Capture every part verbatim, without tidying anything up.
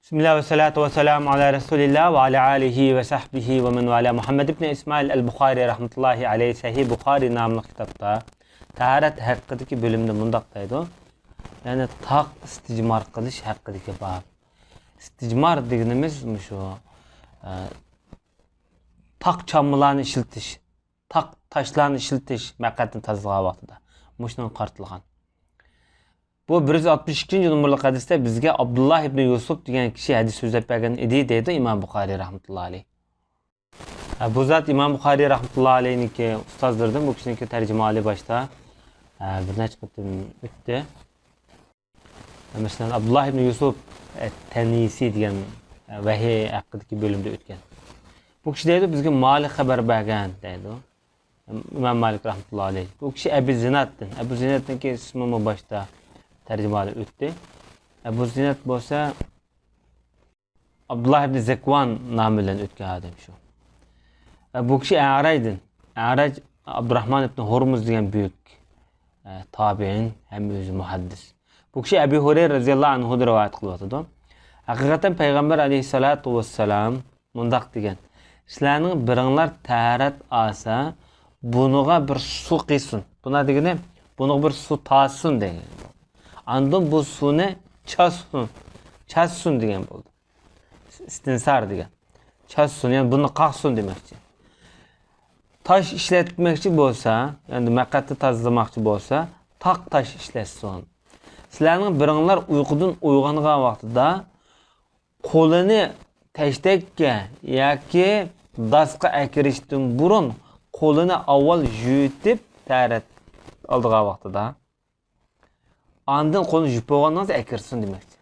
بىسمىللا ۋەسسالاتۇ ۋەسسالامۇ ئالا رەسۇلىللا ۋە ئالا ئالىھى ۋە سەھبىھى ۋە مەن ۋالا. مۇھەممەد ئىبنى ئىسمائىل ئەل بۇخارى رەھمەتۇللاھى ئەلەيھ سەھىھ بۇخارى ناملىق كىتابتا تاھارەت ھەققىدىكى بۆلۈمدە مۇنداق دەيدۇ. يەنى تاق ئىستىجمار قىلىش ھەققىدىكى باب. ئىستىجمار دېگىنىمىز مۇشۇ، ئە، تاق چاممىلارنى ئىشلىتىش، تاق تاشلارنى ئىشلىتىش، مەقئەتنى تازىلىغان ۋاقتىدا. مۇشۇنىڭغا قارىتىلغان. بۇ بىر يۈز ئاتمىش ئىككىنچى نومۇرلۇق ھەدىستە بىزگە ئابدۇللا ئىبنى يۈسۈپ دېگەن كىشى ھەدىس سۆزلەپ بەرگەن ئىدى، دەيدۇ ئىمام بۇخارىي رەھمەتۇللا ئەلەيھ. ھە، بۇ زات ئىمام بۇخارىي رەھمەتۇللا ئەلەيھنىڭكى ئۇستازلىرىدىن، بۇ كىشىنىڭكى تەرجىمىھالى باشتا، ھە، بىر نەچچە قېتىم ئۆتتى. مەسىلەن، ئابدۇللا ئىبنى يۈسۈپ ئەت-تەنىسى دېگەن ۋەھىي ھەققىدىكى بۆلۈمدە ئۆتكەن. بۇ كىشى دەيدۇ، بىزگە مالىك خەۋەر بەرگەن دەيدۇ. ئىمام مالىك رەھمەتۇللا ئەلەيھ. بۇ كىشى ئەبى زىنادتىن. ئەبۇ زىنادتىنكى ئىسمىمۇ باشتا تەرجىمىھالى ئۆتتى. ئەبۇ زىناد بولسا ئابدۇللا ئىبنى زەكۋان نامى بىلەن ئۆتكەن ئادەم شۇ. ئە، بۇ كىشى ئەرەجدىن. ئەرەج ئابدۇراھمان ئىبنى ھۇرمۇز دېگەن بۈيۈك، ئە، تابىئىن ھەم ئۆزى مۇھەددىس. بۇ كىشى ئەبى ھۇرەيرە رەزىياللاھۇ ئەنھۇدىن رىۋايەت قىلىۋاتىدۇ. ھەقىقەتەن پەيغەمبەر ئەلەيھىسسالاتۇ ۋەسسالام مۇنداق دېگەن، سىلەرنىڭ بىرىڭلار تەھارەت ئالسا، بۇنىڭغا بىر سۇ قۇيسۇن. بۇنىڭ دېگىنى، بۇنىڭغا بىر سۇ تارتسۇن دېگەن. ئاندىن بۇ سۇنى چاچسۇن، چاچسۇن دېگەن بولدى. ئىستىنسار دېگەن. چاچسۇن، يەنى بۇنى قاقسۇن دېمەكچى. تاش ئىشلەتمەكچى بولسا، يەنى مەقئەتنى تازىلىماقچى بولسا، تاق تاش ئىشلەتسۇن. سىلەرنىڭ بىرىڭلار ئۇيقۇدىن ئويغانغان ۋاقتىدا قولىنى تەشتەككە ياكى داسقا ئەكىرىشتىن بۇرۇن قولىنى ئاۋۋال يۇيۇۋېتىپ تەھارەت ئالىدىغان ۋاقتىدا، ئاندىن قولىنى يۇيۇپ بولغاندىن كېيىن ئەكىرسۇن دېمەكچى.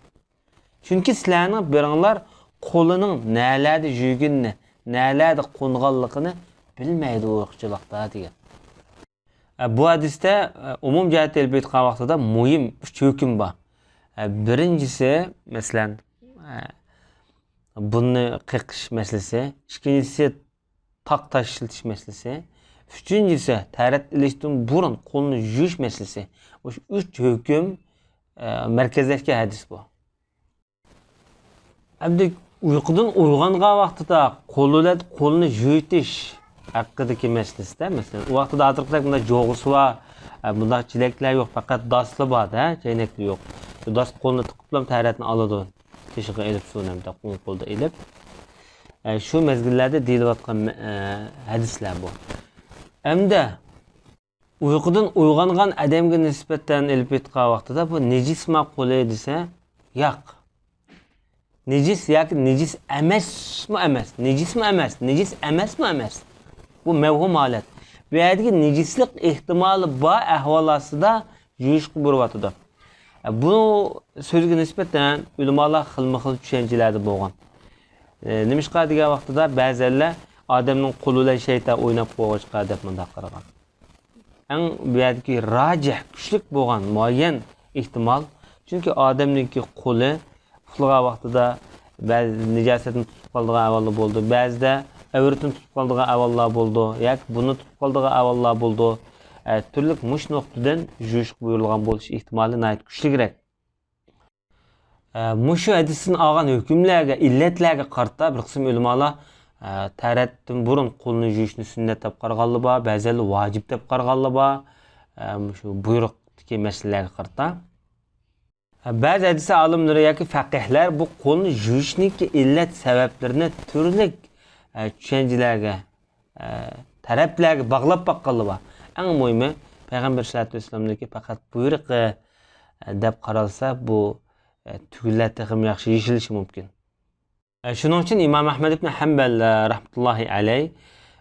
چۈنكى سىلەرنىڭ بىرىڭلار قولىنىڭ نەلەردە يۈگىنىنى، نەلەردە قونغانلىقىنى بىلمەيدۇ ئۇيقۇچىلىقتا دېگەن. ئە، بۇ ھەدىستە، ئە، ئومۇم جەھەتتە ئېلىپ ئېيتقان ۋاقتىدا مۇھىم ئۈچ ھۆكۈم بار. ئە، بىرىنچىسى، مەسىلەن، ئە، بۇنى قېقىش مەسىلىسى. ئىككىنچىسى، تاق تاش ئىشلىتىش مەسىلىسى. ئۈچىنچىسى، تەھارەت ئېلىشتىن بۇرۇن قولنى يۇيۇش مەسىلىسى. مۇشۇ ئۈچ ھۆكۈم، ئە، مەركەزلەشكەن ھەدىس بۇ. ئەمدى ئۇيقۇدىن ئويغانغان ۋاقتىدا قول بىلەن قولنى يۇيۇۋېتىش ھەققىدىكى مەسىلىسىدە، مەسىلەن، ئۇ ۋاقتىدا ھازىرقىدەك مۇنداق جوغىسى بار، ئە، مۇنداق چېلەكلەر يوق، پەقەت داسلا بار-دە، چەينەكلەر يوق. شۇ داس قولنى تىقىپلا تەھارەتنى ئالىدۇ. تېشىغا ئېلىپ سۇنى ھەمدە ئوڭ قولدا ئېلىپ. ئە، شۇ مەزگىللەردە دېيىلىۋاتقان مە-، ئە، ھەدىسلەر بۇ. ئەمدى ئۇيقۇدىن ئويغانغان ئادەمگە نىسبەتەن ئېلىپ ئېيتقان ۋاقتىدا بۇ نىجىسما قولى دېسە، ياق. نىجىس ياكى نىجىس ئەمەسمۇ ئەمەس، نىجىسمۇ ئەمەس، نىجىس ئەمەسمۇ ئەمەس. بۇ مەۋھۇم ھالەت. بۇ يەردىكى نىجىسلىق ئېھتىمالى بار ئەھۋال ئاستىدا يۇيۇشقا بۇيرۇۋاتىدۇ. بۇ سۆزگە نىسبەتەن ئۆلىمالار خىلمۇ خىل چۈشەنچىلەردە بولغان. ئە، نېمىشقا دېگەن ۋاقتىدا بەزەنلەر ئادەمنىڭ قولى بىلەن شەيتان ئويناپ قويغاچقا دەپ مۇنداق قارىغان. ئەڭ بۇ يەردىكى راجىھ، كۈچلۈك بولغان مۇئەييەن ئېھتىمال، چۈنكى ئادەمنىڭكى قولى ئۇخلىغان ۋاقتىدا بەزى نىجاسەتنى تۇتۇپ قالىدىغان ئەھۋاللار بولىدۇ، بەزىدە ئەۋرىتىنى تۇتۇپ قالىدىغان ئەھۋاللار بولىدۇ ياكى بۇنى تۇتۇپ قالىدىغان ئەھۋاللار بولىدۇ. ئە، تۈرلۈك مۇشۇ نۇقتىدىن يۇيۇشقا بۇيرۇلغان بولۇش ئېھتىمالى ناھايىتى كۈچلۈكرەك. ئە، مۇشۇ ھەدىستىن ئالغان ھۆكۈملەرگە، ئىللەتلەرگە قارىتا بىر قىسىم ئۆلىمالار، ئە، تەھارەتتىن بۇرۇن قولنى يۇيۇشنى سۈننەت دەپ قارىغانلار بار، بەزىلەر ۋاجىپ دەپ قارىغانلار بار. ئە، مۇشۇ بۇيرۇقتىكى مەسىلىلەرگە قارىتا. بەزى ھەدىس ئالىملىرى ياكى فەقىھلەر بۇ قولنى يۇيۇشنىڭكى ئىللەت سەۋەبلىرىنى تۈرلۈك، ئە، چۈشەنچىلەرگە، ئە، تەرەپلەرگە باغلاپ باققانلار بار. ئەڭ مۇھىمى، پەيغەمبەر سەللەللاھۇ ئەلەيھى ۋەسەللەمنىڭكى پەقەت بۇيرۇقى، ئە، دەپ قارالسا، بۇ، ئە، تۈگۈنلەر تېخىمۇ ياخشى يېشىلىشى مۇمكىن. ئە، شۇنىڭ ئۈچۈن ئىمام ئەھمەد ئىبن ھەمبەل، ئە، رەھمەتۇللاھى ئەلەيھ،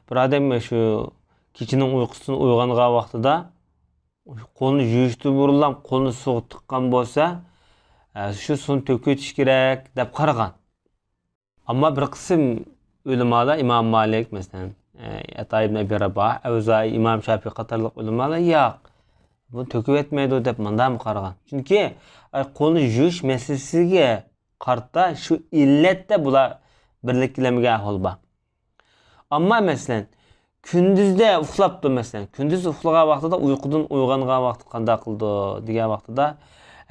بىر ئادەم شۇ كېچىنىڭ ئۇيقۇسىدىن ئويغانغان ۋاقتىدا قولنى يۇيۇشتىن بۇرۇنلا قولنى سۇغا تىققان بولسا، ئە، شۇ سۇنى تۆكۈۋېتىش كېرەك دەپ قارىغان. ئەمما بىر قىسىم ئۆلىمالار، ئىمام مالىك، مەسىلەن، ئە، ئەتا ئىبن ئەبى راباھ، ئەۋزائىي، ئىمام شافىئىي قاتارلىق ئۆلىمالار، ياق، بۇنى تۆكۈۋەتمەيدۇ دەپ مۇنداقمۇ قارىغان. چۈنكى، ئاي، قولنى يۇيۇش مەسىلىسىگە قارىتا شۇ ئىللەتتە بۇلار بىرلىككە كېلەلمىگەن ئەھۋال بار. ئەمما مەسىلەن، كۈندۈزدە ئۇخلاپتۇ مەسىلەن، كۈندۈز ئۇخلىغان ۋاقتىدا ئۇيقۇدىن ئويغانغان ۋاقتى قانداق قىلىدۇ دېگەن ۋاقتىدا،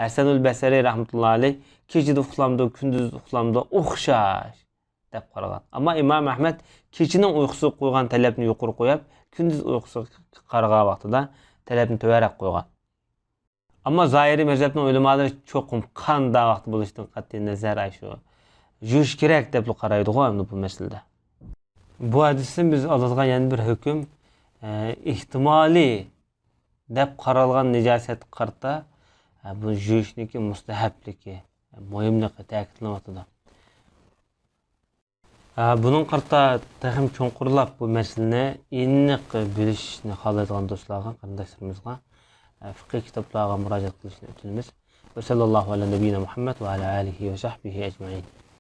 ھەسەنۇل بەسرى رەھمەتۇللا ئەلەيھ كېچىدە ئۇخلامدۇ، كۈندۈز ئۇخلامدۇ، ئوخشاش دەپ قارىغان. ئەمما ئىمام ئەھمەد كېچىنىڭ ئۇيقۇسىغا قويغان تەلەپنى يۇقىرى قويۇپ، كۈندۈز ئۇيقۇسىغا قارىغان ۋاقتىدا تەلەپنى تۆۋەنرەك قويغان. ئەمما زاھىرىي مەزھەپنىڭ ئۆلىمالىرى چوقۇم قانداق ۋاقىت بولۇشىدىن قەتئىي نەزەر، ئاي شۇ يۇيۇش كېرەك دەپلا قارايدىغۇ ئەمدى بۇ مەسىلىدە. بۇ ھەدىستىن بىز ئالىدىغان يەنە بىر ھۆكۈم، ئە، ئېھتىمالىي دەپ قارالغان نىجاسەتكە قارىتا، ئە، بۇ يۇيۇشنىڭكى مۇستەھەبلىكى، مۇھىملىقى تەكىتلىنىۋاتىدۇ. ئە، بۇنىڭغا قارىتا تېخىمۇ چوڭقۇرلاپ بۇ مەسىلىنى ئېنىق بىلىشنى خالايدىغان دوستلارغا، قېرىنداشلىرىمىزغا، ئە، فىقھىي كىتابلارغا مۇراجىئەت قىلىشنى ئۆتۈنىمىز. وصلى الله على نبينا محمد وعلى آله وصحبه أجمعين.